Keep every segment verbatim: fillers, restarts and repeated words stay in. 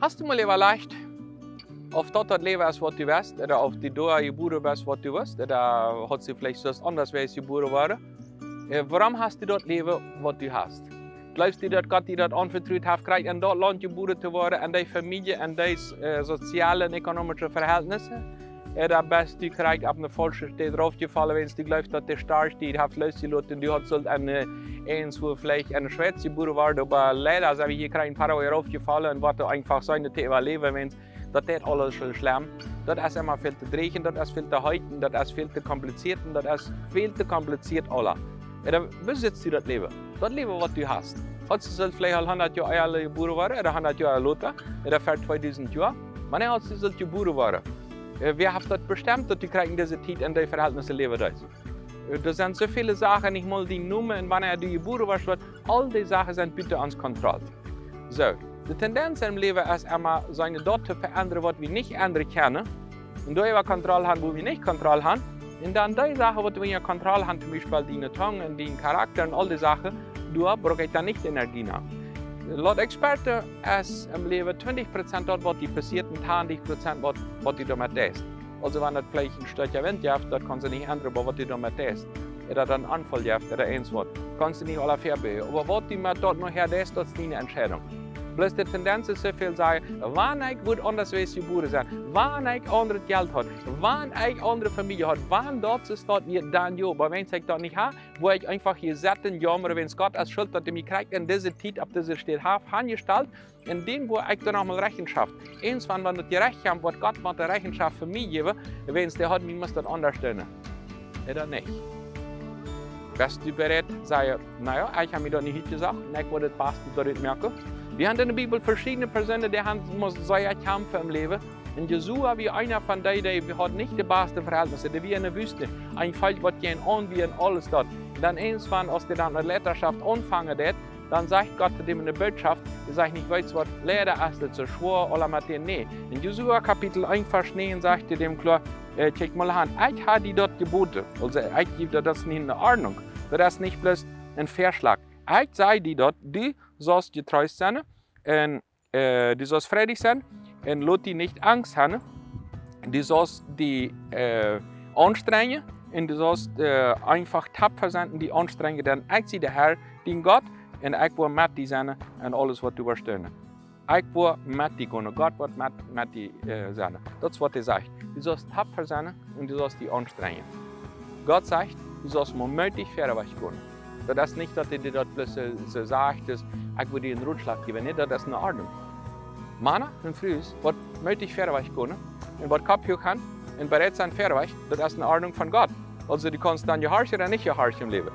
Hast du mol äwalajcht, auf daut daut Läwen es, waut du west, ooda auf du doa jebuaren best, waut du west, ooda hast du veleicht soo aundasch jebuaren worden? Äh, wuarom hast du daut Läwen, waut du hast? Jleefst du, daut Gott die daut aunvetrut haft, krakjt en daut Launt jebuaren to woaren, en dee Famielje, en dee, äh, soziale un ekonomische Vehältnisse? Ooda best du krakjt opp eene faulsche Städ raufjefollen, wiels du jleefst, daut de Storch die haft loosjeloten, du hast sullt en, äh, irjentwua veleicht en de Schweiz jebuaren worden, oba leida sent wie hia krakjt en Paraguay raufjefollen un woat eenfach sennen to äwaläwen, wiels daut es aules soo schlemm. Daut es emma väl to dreien, daut es väl to heet, daut es väl to kompliziert un daut es väl to kompliziert aules. Ooda woo sitst du daut Läwen? Daut Läwen, waut du hast. Hast du sullt veleicht aul hundat Joa ea jebuaren worden, ooda hundat Joa lota, ooda ver tweedusent Joa? Wanea hast du sullt jebuaren worden? Äh, wäa haft daut bestemt, daut du krakjt en dise Tiet en dee Vehältnisse läwen deist? Äh, doa sent soo väle Sachen, nich mol dien Nomen un wanea du jebuaren woascht, waut, aul dee Sachen sent buta ons Kontroll. Soo, de Tendenz em Läwen es emma, sennen daut to veendren, waut wie nich endren kjennen. Un doa äwa Kontroll haben, wua wie nich Kontroll haben. Un dan dee Sachen, waut wie unja Kontroll haben, toom Biespel diene Tung un dien Karakta un aul dee Sachen, doa bruck ekj dan nich de Energie no. Laut Experten es em Läwen twintich Prozent daut, waut die passieet, un tachentich Prozent waut, waut du doamet deist. Aulsoo, wan daut veleicht een stoakja Wint jeft, daut kaust du nich endren, oba waut du doamet deist, ooda een Aunfall jeft, ooda irjentwaut, kaust du nich aula vebie. Oba waut du met daut nohäa deist, daut es diene Entscheidunk. Bloos de Tendenz es soo väl sajen, wan ekj wudd aundasch jebuaren sennen, wan ekj aundret Jelt haud, wan ekj aundre Famielje haud, wan daut es daut, dan jo, oba wan ekj daut nich hab, woa ekj eenfach hia sitten, jaumren, wiels Gott es schult, daut hee mie krakjt en dise Tiet opp dise Städ haft hanjestalt, un dan woa ekj doa noch mol Rechenschoft. Eenswan, wan daut Jerecht kjemt, woat Gott mol de Rechenschoft fa mie jäwen, wiels dee haud mie must daut aundasch doonen. Ooda nich? Best du bereit, sajen, na jo, ekj hab mie daut nich utjesocht, un ekj woa daut baste doaderch moaken? Wie haben en de Bibel veschiedne Persoonen, dee haben must sea kjamfen em Läwen. Un Josua wia eena von dee, dee haud nich de baste Vehältnisse, dee wia en de Wüste, een Volkj, waut jäajenaun wia un aules daut. Dan eenswan, aus dee dan de Leiterschoft aunfangen deed, dan sajcht Gott to däm en de Bootschoft, dee sajcht nich, weetst waut, leida es daut soo schwoa, aula met dän, nä. En Josua Kapitel eent, Varsch näajen sajcht hee däm kloa, äh, kjikj mol aun, ekj hab die daut jeboden. Aulsoo, ekj jeef die, daut es nich eene Ordnunk. Daut es nich bloos een Väaschlach. Ekj saj die daut, du saust jetreest sennen, un, äh, du saust fräd sennen, un lot die nich Angst haben. Du saust die, äh, aunstrenjen, un du saust, äh, eenfach tapfa sennen, die aunstrenjen, dan ekj sie de Herr, dien Gott, un ekj woa met die sennen en aules, waut du woascht doonen. Ekj woa met die gonen, Gott woat met, met die, äh, sennen. Daut es, waut hee sajcht. Du saust tapfa sennen un du saust die aunstrenjen. Gott sajcht, du saust mau mootich verwoats gonen. Daut es nich, daut hee die daut bloos soo, soo sajcht, daut ekj wudd die een Rotschlach jäwen. Nä, daut es eene Ordnunk. Mana un Frues, waut mootich verwoats gonen un waut Kopp huach haben un bereit sennen verwoats, daut es eene Ordnunk von Gott. Aulsoo, du kaust dan jehorchen ooda nich jehorchen em Läwen.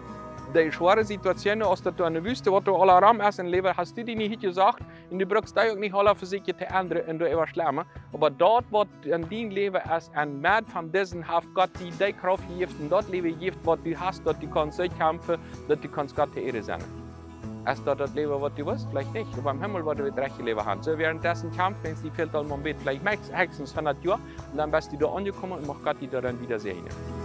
Dee schwoare Situationen, aus daut du en de Wüste, waut du aula rom es em Läwen, hast du die nich utjesocht, un du bruckst die uk nich aula vesieekjen to endren un doa äwaschlemmen. Oba daut, waut en dien Läwen es, en Medd von disen haft Gott die dee Krauft jejäft un daut Läwen jejäft, waut du hast, daut du kaust soo kjamfen, daut du kaust Gott to Ea sennen. Es daut daut Läwen, waut du west? Veleicht nich. Oba em Himmel woa wie daut rajchte Läwen haben. Soo, währenddessen kjamfst du veleicht aul mau een bät, veleicht meist, hechstens hundat Joa, un dan best du doa aunjekomen un mucht Gott die doa dan wada säajnen.